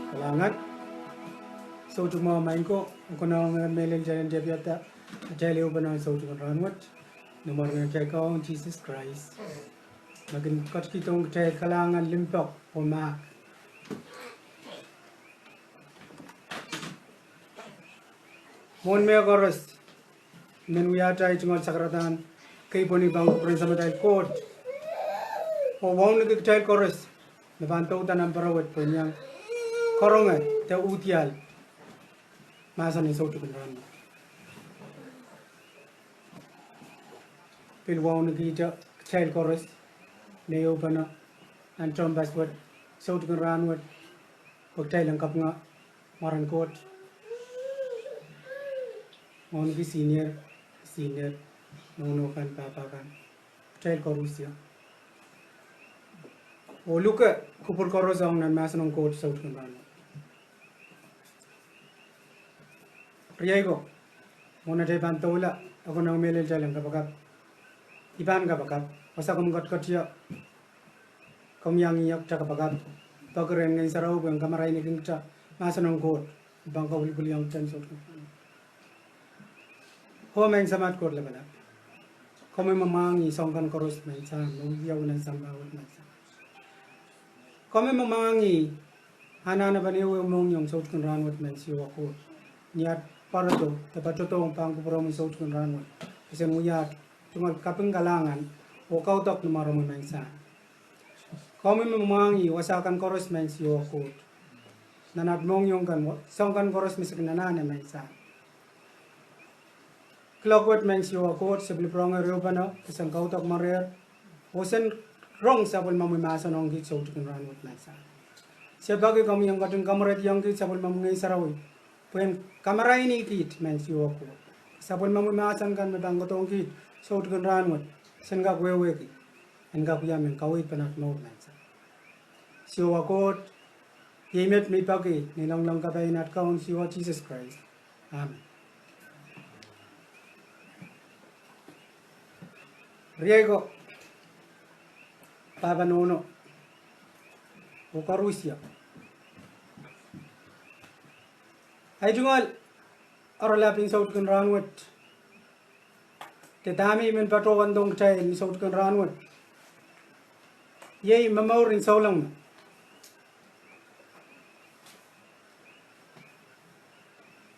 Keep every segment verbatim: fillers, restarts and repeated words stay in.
Kalahngan. Soutik mwahu maing ko, oh konehng en mehlel kitail en tepida atail ehupene en soutik en rahnwet. Ni mwaren atail Kaun Sises Krais, me kin ketikihdohng kitail kalahngan, limpoak oh mahk. Mwohn mehkoaros, I men wia atail tungoal sakaradahn kei pwehn pahn kupwuren Samatail Koht, oh wauneki kitail koaros me pahn douda nan pwurehng wet pwe en iang karonge de uhdial mahsen en soutik en rahnwet. Pil waunekihte kitail koaros, nei ehupene, nan tehnpas wet, soutik en rahnwet, pwe kitail en kapinga mwaren Koht. Wauneki senior, senior, nohno kan, pahpa kan, kitail koaros, oh luke kupwur koaros ong nan mahsen en Koht soutik en rahnwet. Riei ko, mwohn atail pahn doula, e konehng mehlel kitail en kapakap. I pahn kapakap, wasa komw ketiket ie, komw iang ie kita kapakap, peki rehn Ngehn Sarawi pwe en kamarainih kita mahsen en Koht, pahn kapwilipwilong kita en soutik en rahnwet. Oh Maing Samat Koht Lapalap, komwi me mwahngih soahng kan koaros, Maing Sahm, me wia nan sampah wet, Maing Sahm. Komwi me mwahngih anahnepen ehuehu mohngiong soutik en rahnwet, Maing Siohwa Koht, ni at pwarodo de patohdohng pahn kupwuromwi soutik en rahnwet, pwe sen wia at tungoal kaping, kalahngan oh kaudok ni mwaromwi, Maing Sahm. Komwi me mwahngih wasa kan koaros, Maing Siohwa Koht, nan at mohngiong kan, soahng kan koaros me se kin anahne, Maing Sahm. Kuloak wet, Maing Siohwa Koht, se pil pwurehng ehu ehupene pwe sen kaudok mwaren oh sen rong sapwellimomwi mahsen ong kiht soutik en rahnwet, Maing Sahm. Se peki komwi en ketin kamwerediong kiht sapwellimomwi Ngehn Sarawi pwe en kamarainih kiht, Maing Siohwa Koht. Sapwellimomwi mahsen kan me pahn kohdohng kiht soutik en rahnwet, sen kak wehwehki en kak wia mehn kaweid pahn at mour, Maing Sahm. Siohwa Koht, iei met me I peki ni loangloang kapai en at Kaun Siohwa Sises Krais. Amen. Riei ko, pahpa, nohno, oh koarusie, ei tungoal oaralap en soutik en rahnwet, de dahme I men patohwandohng kitail ni soutik en rahnwet, iei momour en souleng me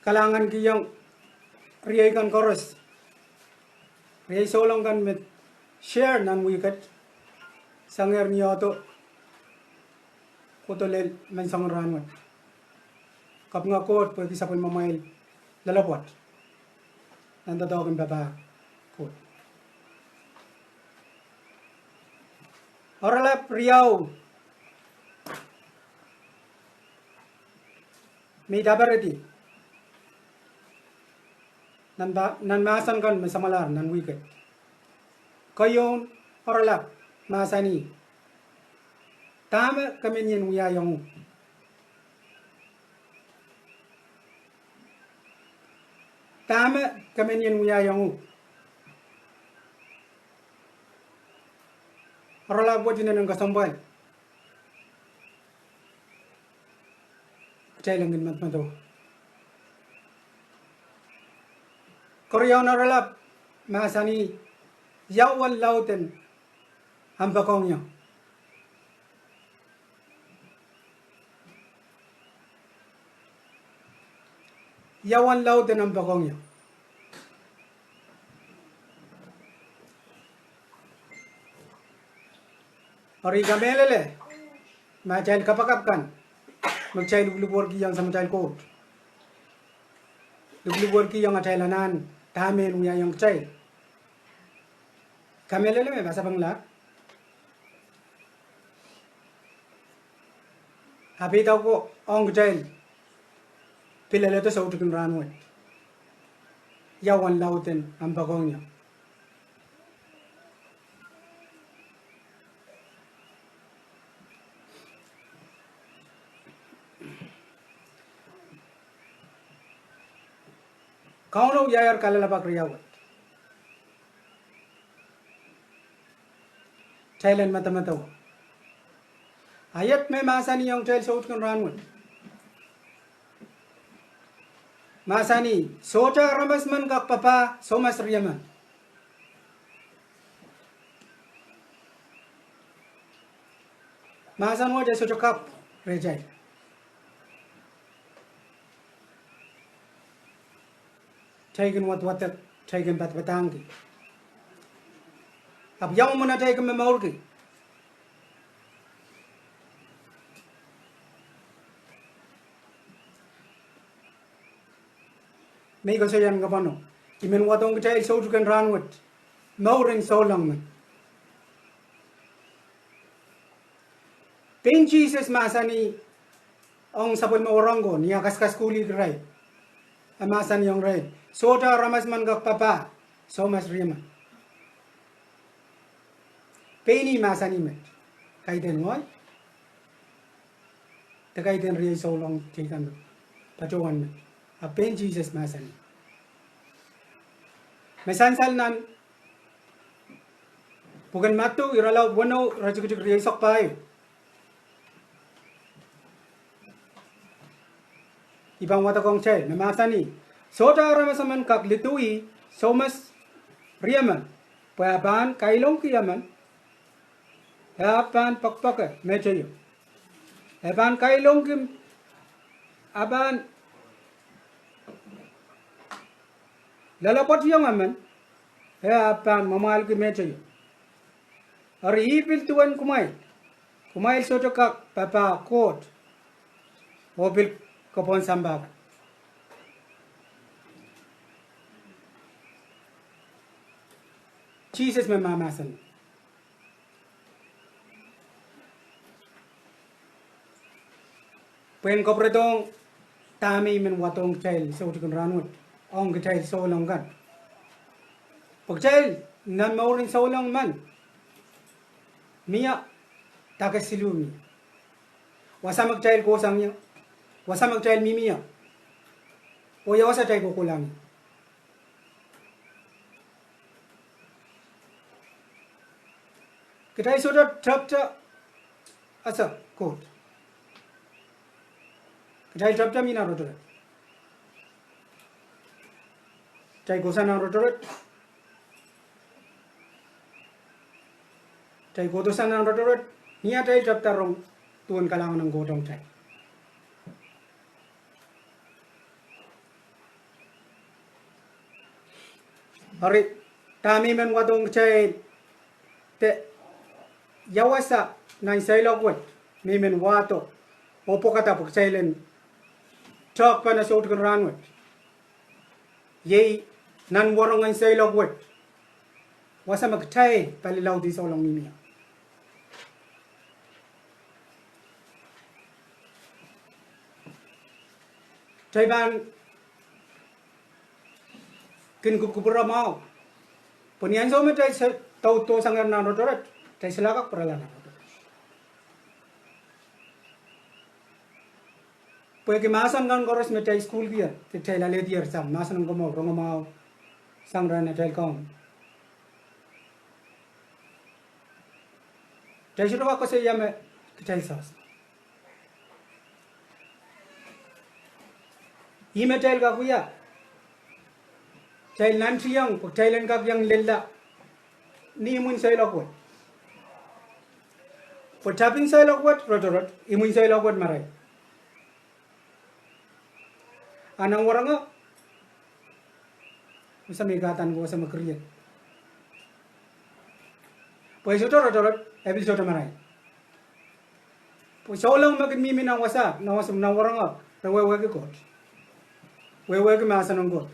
kalahngankihong riei kan koaros Riei souleng kan me share nan wihk et, sangehr ni ohdo kohdo lel menseng en rahnwet. Kapinga Koht pwehki sapwellimamwail loalopwoat nan doadoahk en papah Koht. Oaralap riau me I daperedi nan pa-, nan mahsen kan me samwalahr nan wihk et. Keieun oaralap mahsanih: Dahme ke men ien wiahiong uhk? Dahme ke men ien wiahiong uhk? Oaralap wet inenen kesempwal kitail en kin medemedewe. Kerieun oaralap mahsanih: Ia uwen lauden omw poakohng ie? Ia uwen lauden omw poakohng ie? Eri I kamehlele me atail kapakap kan me kitail luklukwerkihong Samatail Koht, luklukwerkihong atail anahn dahme en wiahiong kitail. Kamehlele me pasapengla. Ahpw idawehn kitail pil alehda soutik en rahnwet: Ia uwen lauden omw poakohng ie? Kauno wiahier kalelapak riau wet kitail en medemedewe. A iet me mahsanihong kitail soutik en rahnwet, mahsanih: Sohte aramas men kak papah soumas riemen. Mahsen wet e sohte kapw rehtail. Kitail kin wadwadek, kitail kin padapadahngki. Ahpw ia mwomwen atail kin momourki? Me I koasoia ni kapwano, I men wadohng kitail soutik en rahnwet mouren souleng men. Pein Sises mahsanih ong sapwellime wahnpoaron ko ni ah kaskasukuhlihki irail, e mahsanihong irail: Sohte aramas men kak papah soumas riemen. Pein ih mahsanih met, kaidehn ngehi de kaidehn riei souleng teikan me patohwan met. Ahpw pein Sises mahsanih me sansal nan pwuken Madiu, irelaud weneu, iretikitik rieisek pahieu. I pahn wadekohng kitail, me mahsanih: Sohte aramas emen kak liduih soumas riemen, pwe e pahn kailongki emen, e ahpw pahn poakpoake mehteio. E pahn kailongki, e pahn loalopwoationg emen, e ahpw pahn mwamwahlki mehteio. Eri ih pil duwen kumwail, kumwail sohte kak papah Koht oh pil koapwohn sampah kan. Sises me mahmahsen pwehn kapwuredohng dahme I men wadohng kitail soutik en rahnwet ong kitail souleng kan. Pwe kitail nan mouren souleng men mie dake siluh mie. Wasa me kitail kohsang ie, wasa me kitail mihmi ie, oh ia wasa kitail kohkohlahng ie. Kitail sohte tepte ese Koht. Kitail tepte mih nan rotorot. Kitail kohsang nan rotorot. Kitail kohdohsang nan rotorot ni atail tepda rong duwen kalahngan en Koht ong kitail. Eri, Dahme I men wadohng kitail, de ia wasa nan seiloak wet me I men wahdo oh pwekada pwe kitail en tehk pahn soutikin rahn wet. Iei nan warohng en seiloak wet, wasa me kitail pali laud en souleng mihmi ie. Kitail pahn kin kupwukupwure mwahu. Pwe ni ansou me kitail se-, dou-, dohsangehr nan rotorot, kitail solahr kak pwurala nan rotorot. Pwehki mahsen kan koaros me kitail sukuhlki ie, de kitail alehdier sang mahsen en komour, rongamwahu, sang rahn atail kaun. Kitail sohte kak koasoia me kitail sehse. Ih me kitail kak wia. Kitail nantihong pwe kitail en kak iang lella ni imwin seiloak wet. Pwe tapin seiloak wet rotorot, imwin seiloak wet marain. A nan warohng, wasa me I kahdaneki wasa me kirien. Pwe sohte rotorot, e pil sohte marain. Pwe souleng me kin mihmi nan wasa, nan wasa, nan warohng, re wehwehki Koht. Wehwehki mahsen en Koht.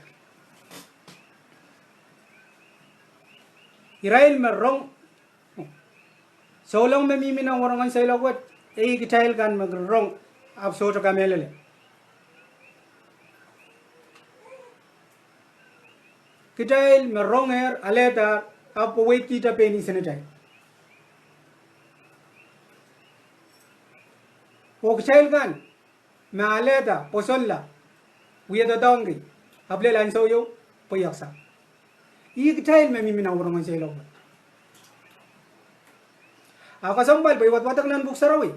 Irail me rong, souleng me mihmi nan warohng en seiloak wet, e kitail kan me rong, ahpw sohte kamehlele. Kitail me rongehr, alehdahr, ahpw weweidkihte pein insenatail. Oh kitail kan me alehda, pwosonla, wia doadoahngki, ahpw lel ansou ieu, pweiek sang. Ih kitail me mihmi nan warohng en seiloak wet. A kesempwal pwe I wadwadek nan Pwuhk Sarawi.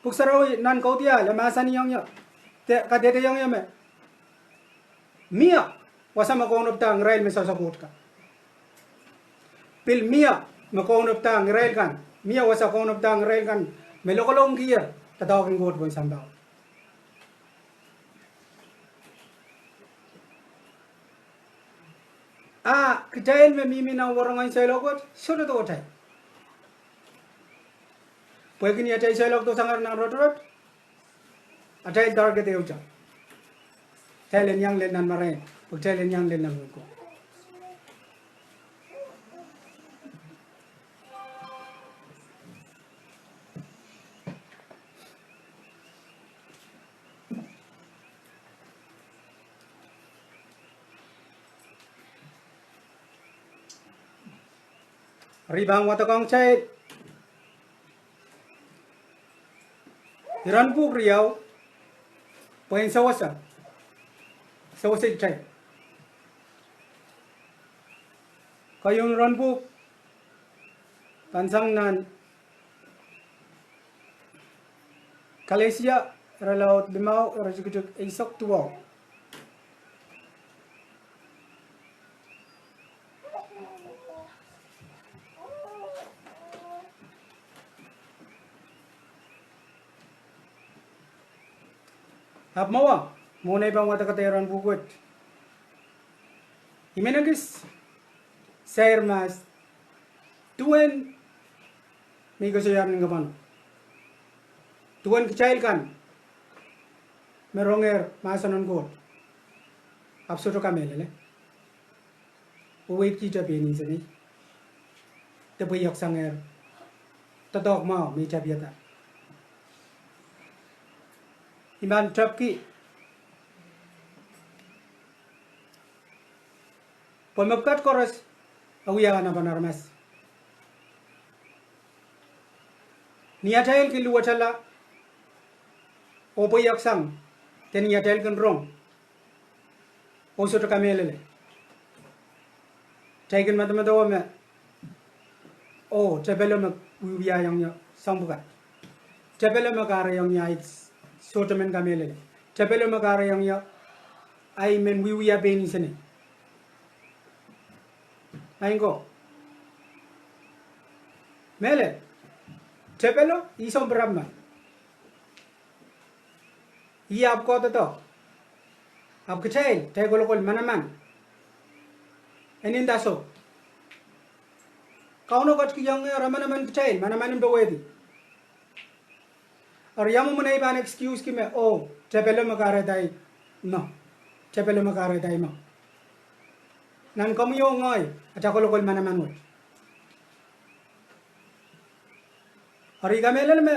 Pwuhk Sarawi nan Kaudiahl e mahsanihong ie, de kadehdehiong ie me mie wasa me kaunopadahng irail me sehse Koht kan. Pil mie me kaunopadahng irail kan, mie wasa kaunopadahng irail kan me lokolongkier doadoahk en Koht pohn sampah. A kitail me mihmi nan warohng en seiloak wet, sohte dohtail. Pwehki ni atail seiloak dohsangehr nan rotorot, atail target ehute. Kitail en iang lel nan marain, pwe kitail en iang lel nan wehi ko. Eri I pahn wadekohng kitail iren pwuhk riau, pwehn sewese, sewese kitail. Keieun iren pwuhk pahn sang nan Kalesia, irelaud limau, iretikitik eisek duwau. Ahpw mwowe, mwohn ei pahn wadek iren pwuhk wet, I men ekis sair mahs duwen me I koasoiahng ni kapwano, duwen kitail kan me rongehr mahsen en Koht ahpw sohte kamehlele, weweidkihte pein insenei, de pweiek sangehr doadoahk mwahu me I tapiada. I men tepki pwe mepwukat koaros e wia ahnepen aramas. Ni atail kin luwetala oh pweiek sang, de ni atail kin rong oh sohte kamehlele, kitail kin medemedewe me, oh, tepelo me wiewiahiong ie soahng pwukat. Tepelo me kahrehiong ie ahi sohte men kamehlele. Tepelo me kahrehiong ie ahi men wiewia pein insenei. Maing ko, mehlel, tepelo ih sounpar ahpw ma ih ahpw kohdohdo. Ahpw kitail, kitail kolokol manaman, E nda soh. Kauno ketikihong ehr manaman kitail, manaman en powehdi. Eri ia mwomwen ei pahn excuse ki me, oh, tepelo me kahrehda I mwo. Tepelo me kahrehda I mwo. Nan komwi oh ngehi, atail kolokol manaman wet. Eri I kamehlele me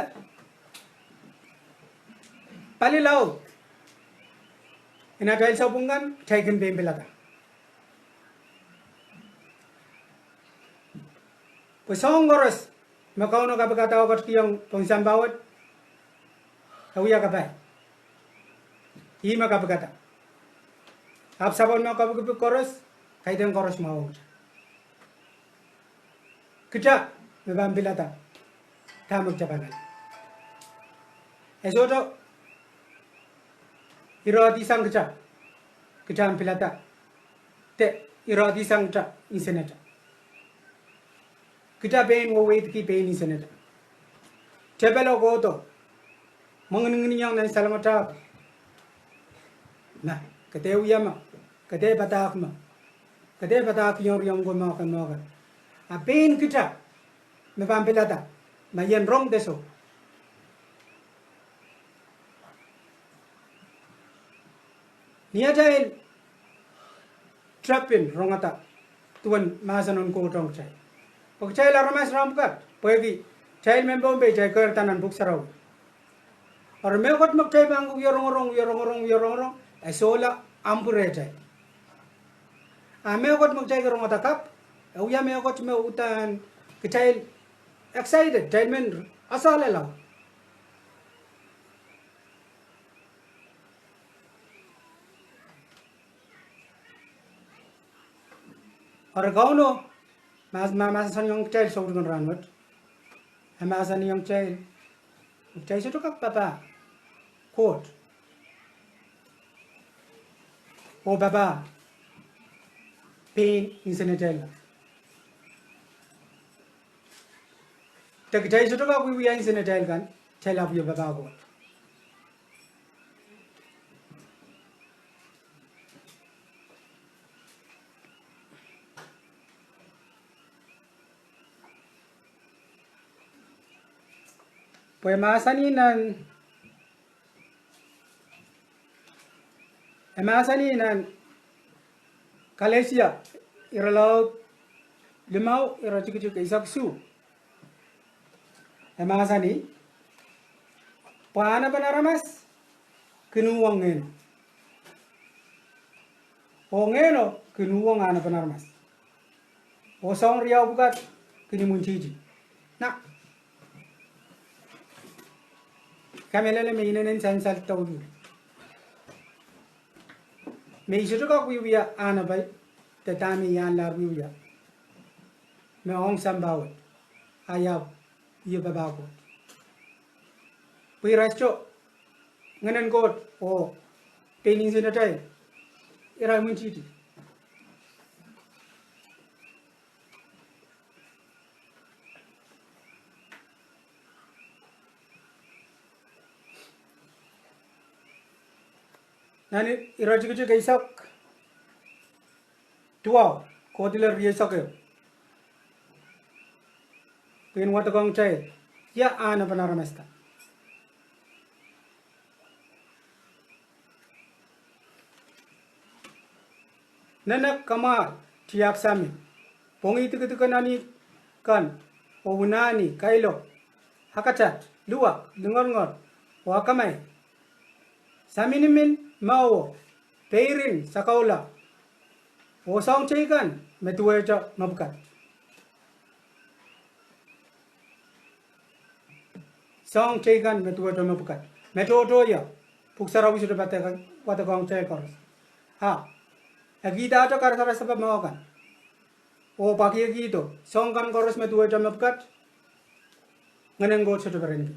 pali laud en atail sapwung kan, kitail kin pein pilada. Pwe soahng koaros me Kauno kapikada oh ketikihong pohn sampah wet, e wia kapai. Ih me kapikada. Ahpw sapwellime kepikipik koaros, kaidehn koaros mwahu ong kita. Kita me pahn pilada dahme kita pahn lel. E sohte irehdi sang kita, kita en pilada. De irehdi sang kita nsenata. Kita pein weweidki pein nsenata. Tepelo kohdo, mwengininginiong nan salengatail. Ma ke dehr wia mwo, ke dehr padahk mwo, ke dehr padahkihong riomw ko mwohkan mwohkan. A pein kita me pahn pilada ma I en rong de soh. Ni atail tapin rongada duwen mahsen en Koht ong kitail. Pwe kitail aramas rahn pwukat, pwehki kitail mehn Pohnpei, kitail keirda nan Pwuhk Sarawi. Eri mehkot me kitail pahn wie rongorong, wie rongorong, wie rongorong, e sohla ahmw pwurehtail. A mehkot me kitail kin rongada kapw, e wia mehkot me uhdahn kitail excited, kitail men asahla lao. Eri Kauno, ma, ma, mahsanihong kitail soutik en rahn wet, e mahsanihong kitail, kitail sohte kak papah Koht. Oh papah pein nsenatail. De kitail sohte kak wiewia nsenatail kan, kitail ahpw wie papah Koht. Pwe mahsanih nan, e mahsanih nan Kalesia, irelaud limau, iretikitik eisek isuh. E mahsanih, pwe ahnepen aramas kin uhwong ngehno, oh ngehno kin uhwong ahnepen aramas, oh soahng riau pwukat kin imwintihti. Na, I kamehlele me inenen sansal douluhl. Me I sohte kak wiewia ahnepai, de dahme I ahnlahr wiewia, me ong sampah wet, a I ahpw wie papah Koht. Pwe irail sohte ngehnen Koht oh pein nsenatail, irail imwintihti. Nan iretikitik eisek duwau, kohdiler rieisek ehu, pein wadekohng kitail, ia ahnepen aramas da. Nenek, kamwahl, tiahk, samin, pwongih dikedik en eni kan, oh unani, kailok, akatat, luwak, lingeringerin, oh akamai, saminimin mowo, peirin, sakaula, oh soahng teikan me duwehte mepwukat. Soahng teikan me duwehte mepwukat. Me tohto ie, Pwuhk Sarawi sohte wadekohng, wadekohng kitail koaros. A, e kihdahte karasaras pahpa mwahu kan, oh pwakiekihdo soahng kan koaros me duwehte mepwukat, ngehnen Koht sohte perenki.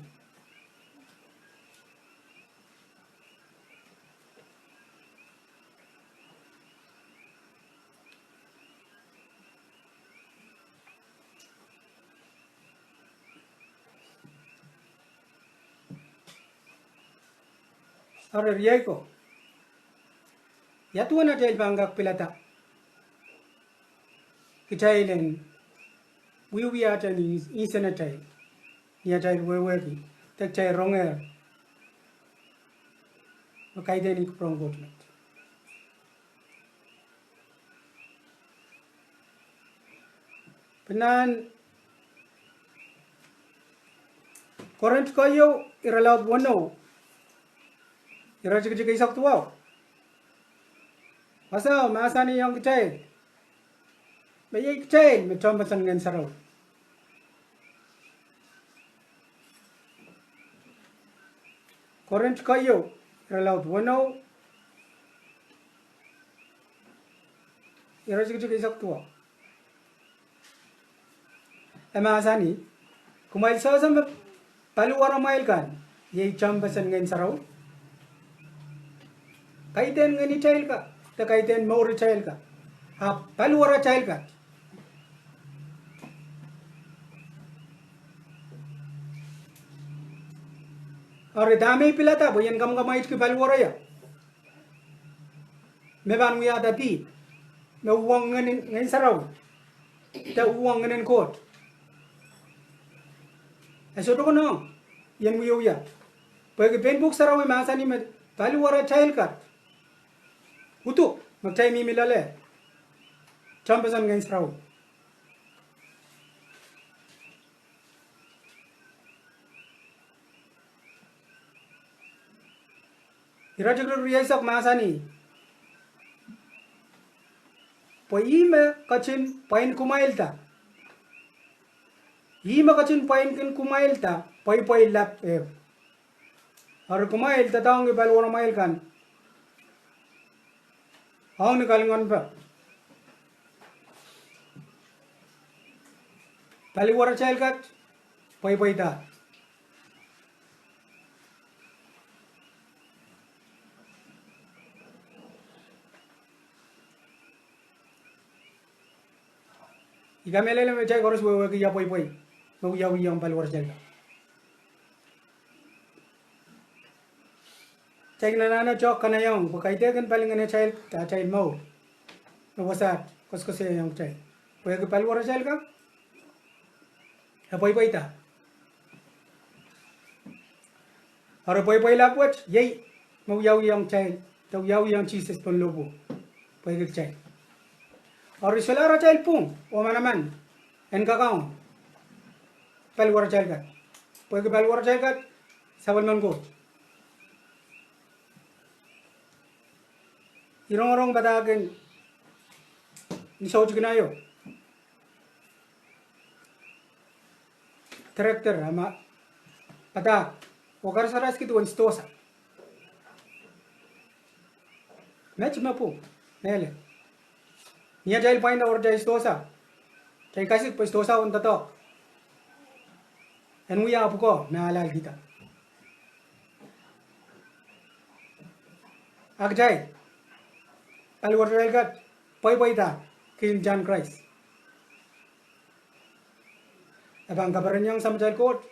Eri riei ko, ia duwen atail pahn kak pilada kitail en wiewia atail insenatail ni atail wehwehki de kitail rongehr me kaidehn kupwuren Koht met. Pwe nan Korint keieu, irelaud weneu, iretikitik eisek duwau, wasao mahsanihong kitail me iei kitail me tehnpasen Ngehn Sarawi. Korint keieu, irelaud weneu, iretikitik eisek duwau. E mahsanih, kumwail sehse me paliwaramwail kan iei tehnpasen Ngehn Sarawi, kaidehn ngehnitail ka de kaidehn mouritail ka, ahpw paliwaratail kat. Eri dahme I pilada pwe I en kamwakamwaitki paliwar ie me pahn wiahda dihp me uhwong Ngehn, Ngehn Sarawi de uhwong Ngehnen Koht. E sohte konehng I en wiewia, pwehki pein Pwuhk Sarawi mahsanih me paliwaratail kat uhduk me kitail mihmi loale, tehnpasen Ngehn Sarawi. Iretikitik rieisek mahsanih, pwe ih me ketin pwainkumwailda, ih me ketin pwainkin kumwailda pweipwei lap ehu. Eri kumwail doadoahngki paliwaramwail kan ong ni kalinganpe. Paliwaratail kat pweipweida. I kamehlele me kitail koaros wehwehki ia pweipwei me wiawihong paliwaratail ka. Kitail kin anahne tohk kanaieng pwe kaidehkin palingenetail de atail mour me wasaht koasoakoasoiaiong kitail, pwehki paliwaratail ka e pweipweida. Eri pweipwei lap wet iei me wiawihong kitail de wiawihong Sises pohn lohpwuo pwehki kitail. Eri solahr atail pwung oh manaman en kakaun paliwaratail kat, pwehki paliwaratail kat sapwellimen Koht. I rongorong padahk en ni soutik ieu, director a padahk oh karasaraski duwen sidohsa. Met me pwung mehlel, ni atail pwain doaropwatail sidohsa, kitail kasik pwe sidohsa en doadoahk en wia pwukoa me ahlahlkihda. A kitail, paliwaratail kat pweipweida ki ntahn Krais, e pahn kapereniong Samatail Koht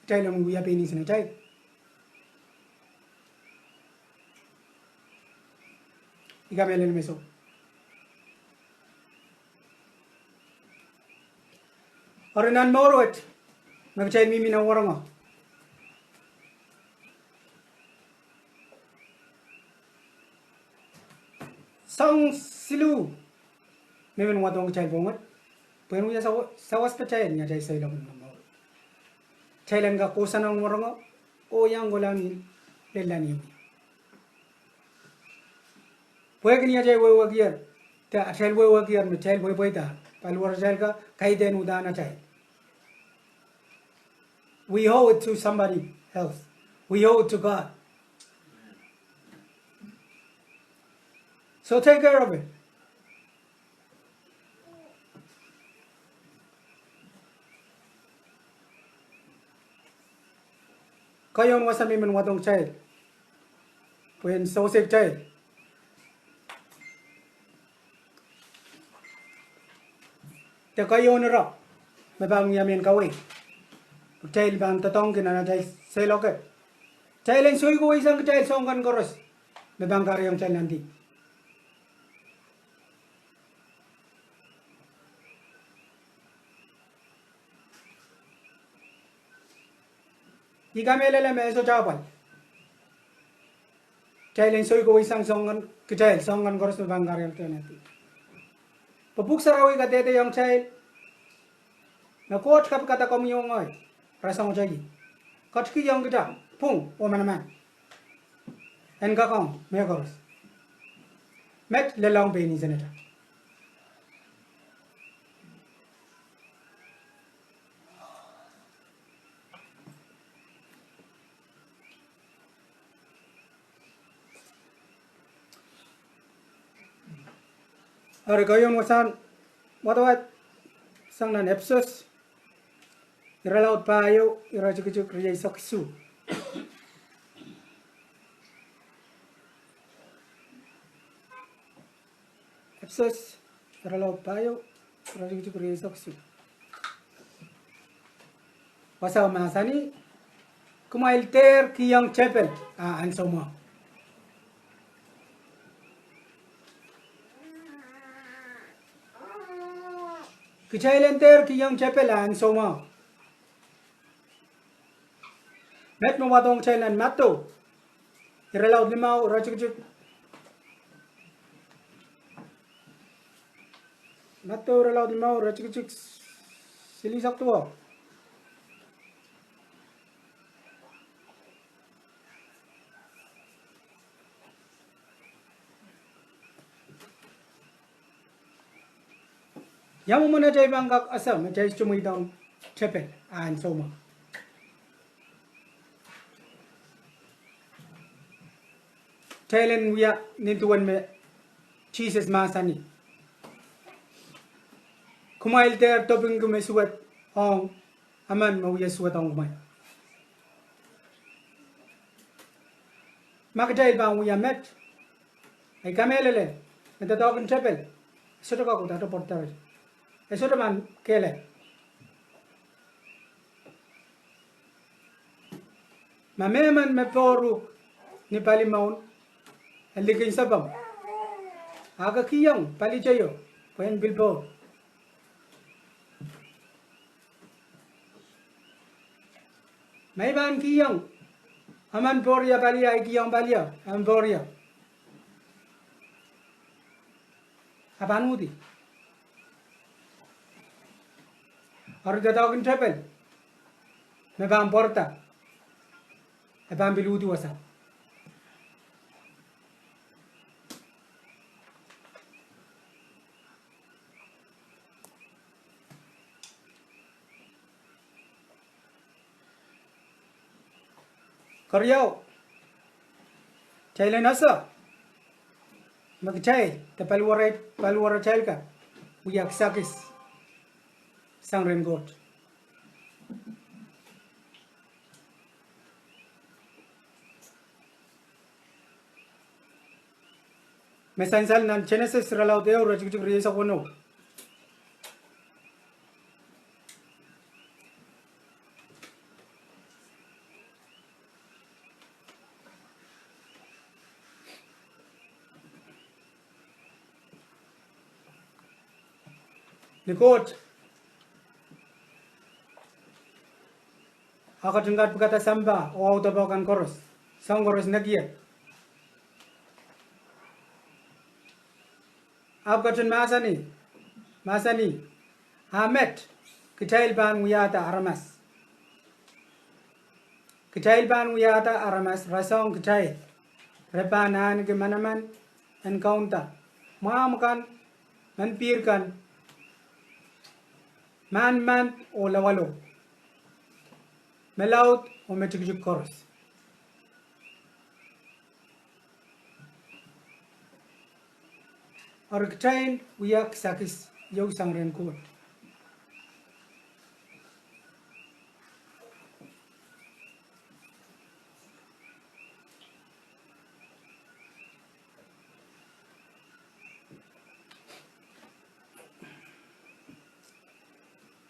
kitail en wia pein insenatail. I kamehlele me soh. Eri nan mour wet me kitail mihmi nan wahnpoaron, soang siluh me men wadohng kitail pwohnget, pwehn wia sawas, sawas patail ni atail seiloak nan mour. Kitail en kak kousoan wahnpoaron oh iang kolahng lella ni imwi. Pwehki ni atail wehwehkier, de atail wehwehkier me kitail pweipweida, paliwaratail ka kaidehn uhdahn atail. We owe it to somebody else. We owe it to God. So take care of it. Keieun wasa me I men wadohng kitail pwehn sewese kitail, de keieun ire me pahn wia mehn kawei me kitail pahn doadoahngki nan atail seiloak, kitail en soikowei sang kitail soahng kan koaros me pahn kahrehiong kitail nan dihp. I kamehlele me e sohte apwal kitail en soikowei sang soangen, kitail soangen koaros me pahn kariong tehnehdi. Pwe Pwuhk Sarawi kadehdehiong kitail me Koht kapikada komwi oh ngehi, rasehng atail, ketikihong kitail pwung oh manaman en kak ong mehkoaros. Met lelohng pein insenatail. Eri keieun wasahn wadawad sang nan Episos, irelaud pahieu, iretikitik rieisek isuh. Episos, irelaud pahieu, iretikitik rieisek isuh. Wasao mahsanih, kumwail dehr kihong tepel a ansou mwahu. Kitail en dehr kihong tepel a ansou mwahu. Met me wadohng kitail nan Madiu, irelaud limau, iretikitik. Madiu irelaud limau, iretikitik silihsek duwau. Ia mwomwen atail pahn kak ese me kitail sohte mweidohng tepel a ansou mwahu? Kitail en wia nin duwen me Sises mahsanih, kumwail dehr dopingki me suwed ong emen me wia suwed ong kumwail. Ma kitail pahn wia met, I kamehlele me doadoahk en tepel e sohte kak uhdahte pwoarada. E sohte pahn kehlail. Ma mehmen me poaruhk ni palimour, e likin sapwung, a ke kihong paliteio pwe en pil pour. Ma I pahn kihong emen pouria pali, I kihong pali en pouria, a pahn uhdi. Eri doadoahk en tepel me pahn pwoarada, e pahn pil uhdi wasa. Keriau, kitail en ese me kitail de paliwar, paliwaratail kan wia kisakis sang rehn Koht. Me sansal nan Senesis irelaud ehu, iretikitik rieisek weneu. Ni Koht a ketin kapikada sampah oh audepe kan koaros, soahng koaros nekier, ahpw ketin mahsanih, mahsanih, a met kitail pahn wiahda aramas. Kitail pahn wiahda aramas rasehng kitail. Re pahn ahneki manaman en kaunda, mwahmw kan, menpihr kan, mahn, mahn oh lawalo, me laud oh me tikitik koaros. Eri kitail wia kisakis ieu sang rehn Koht.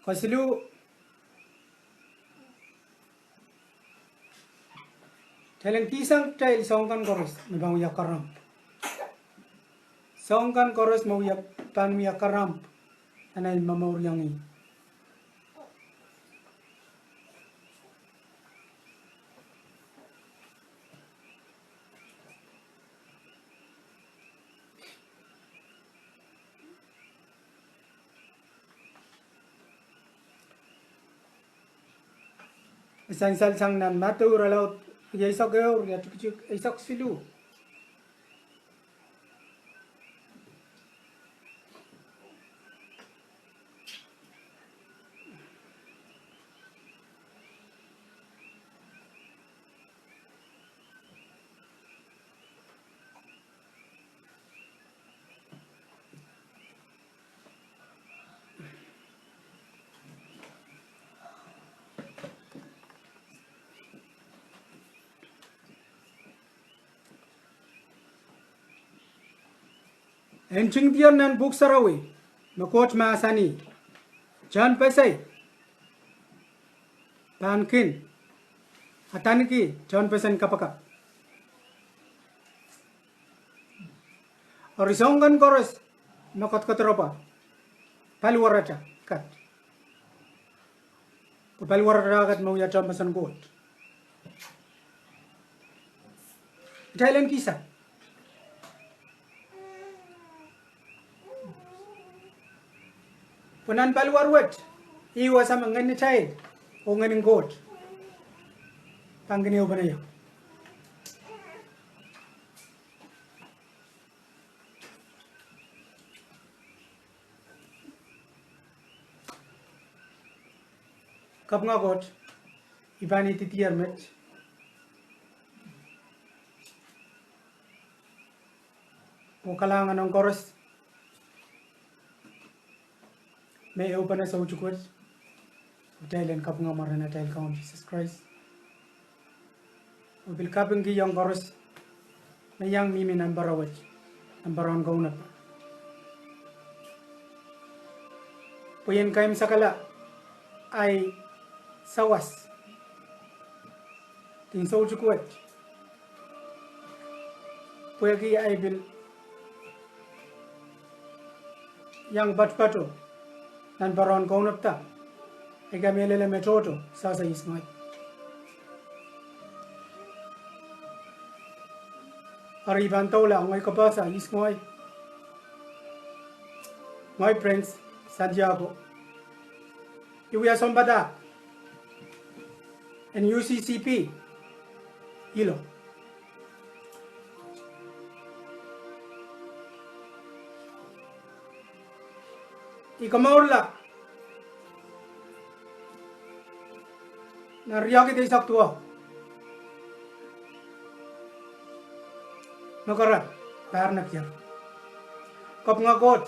Kesiluh, kitail en kihsang kitail soahng kan koaros me pahn wia karamp. Soahng kan koaros me wia, pahn wia karamp nan ei momouriong. Me sansal sang nan Madiu irelaud rieisek ehu, iretikitik eisek siluh. E ntingdier nan Pwuhk Sarawi me Koht mahsanih, tehnpesei pahn kin adaneki tehnpesen kapakap. Eri soang kan koaros me koadokoadoropwa paliwarata kat, pwe paliwarata kat me wia tehnpesen Koht. Kitail en kihsang pwe nan paliwar wet, ih wasa me ngehn kitail oh ngehn en Koht pahn kin ehupene ie. Kapinga Koht, I pahn idihdier met oh kalahngan ong koaros me ehupene soutik wet, oh kitail en kapinga mwaren atail Kaun Sises Krais. Oh pil kapingkihong koaros me iang mihmi nan pere wet, nan peren kaunop, pwe I en keimwsakala ahi sawas kin soutik wet, pwehki ahi pil iang patopato nan peren kaunop da. I kamehlele me tohto sasa ihs ngehi. Eri I pahn doula ngehi kapehse ihs ngehi. Ngehi Prince Santiago. I wia sounpadahk en U C C B Ilo. I komourla nan riekid eisek duwau me keren pahr nekier. Kapinga Koht,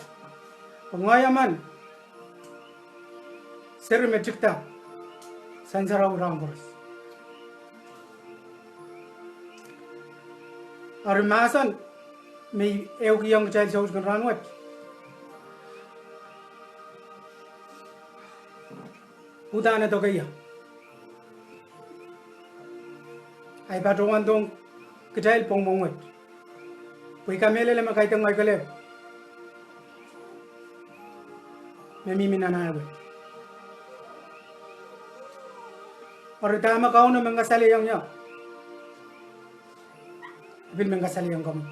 pwe ngehi emen seri me tikida sang sarawi rahn koaros. Eri mahsen me I ehukihong kitail soutik en rahn wet uhdahn e dokedo, ahi patohwan dohng kitail pwongpwong wet, pwe I kamehlele me kaidehn ngehi kelehpw me mihmi nan ahi wet. Eri dahme Kauno men kasalehiong ie, e pil men kasalehiong komwi.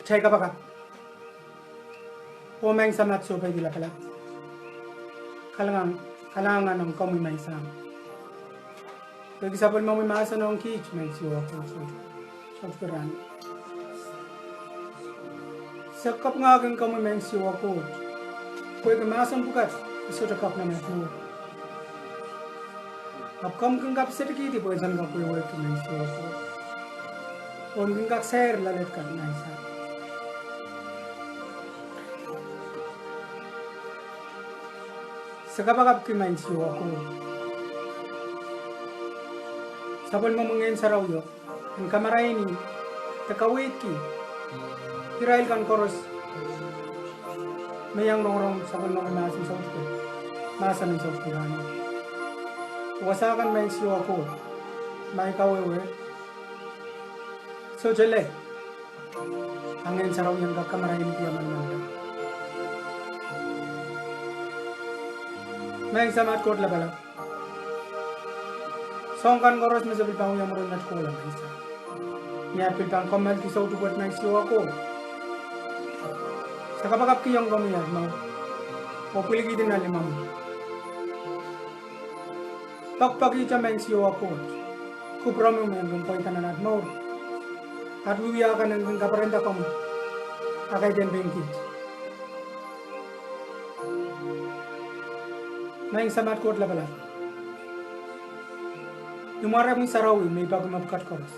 Kitail kapakap. Oh Maing Samat Sohpeidi Lapalap, kalahngan, kalahngan ong komwi Maing Sahm, pwehki sapwellimomwi mahsen ong kiht Maing Siohwa Koht, sohte, sohte keren. Se kapingahki komwi Maing Siohwa Koht, pwehki mahsen pwukat e sohte kak nan aht mour, ahpw komw kin kak pisedikihdi pwe e sohte kak wehwehki Maing Siohwa Koht, oh kin kak sair loaletail kan Maing Sahm. Se kapakapki Maing Siohwa Koht, sapwellimomwi Ngehn Sarawio en kamaraini de kaweidki irail kan koaros me iang rongorong sapwellimomwi mahsen soutik, mahsen en soutik rahn wet. Wasa kan Maing Siohwa Koht, ma I kawehwe, sohte lel, a Ngehn Sarawi en kak kamarainki ie manaman. Maing Samat Koht Lapalap, soahng kan koaros me se pil pahn wia mwurin met kohla Maing Sahm, ni aht pil pahn kamwakelehdi soutik wet Maing Siohwa Koht, E kapakapkihong komwi aht mour, oh pwilikihdi nan limomwi. Pokpokihte maing Siohwa Koht, kupwuromwi me kin pweida nan aht mour. Aht wiewia kan en kin kaperenda komwi, a kaidehn pein kiht. Maing Samat Koht Lapalap, ni mwaromwi sarawi me I peki mepwukat koaros,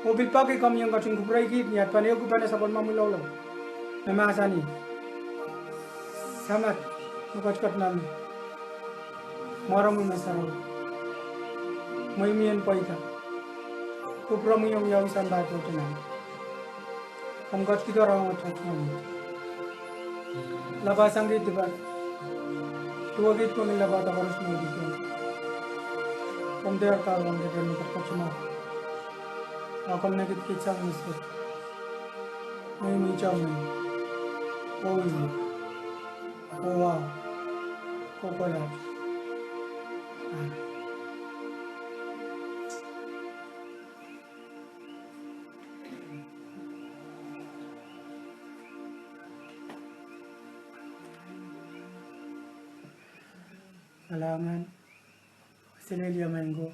oh pil peki komwi en ketin kupwurei kiht ni aht pahn ehukipene sapwellimomwi loalopw me mahsanih, Samat, me ketiket nan mwaromwi me sarawi, mweimwien pweida, kupwuromwi ong wiawi sampah tohto nan. Komw ketikihdo rahnwet, rahnwet. Lapasang kiht, duwehkiht pwehki lapalahdo koaros me I kihdo. Komw dehr kahluwangete me ketiket mwo, a komw nda kiht kiht sang mese, mweimwitong mwo, oh ih mwo, oh wahu, kohkohlahte. Amen. Kalahngan, selehlie maing ko.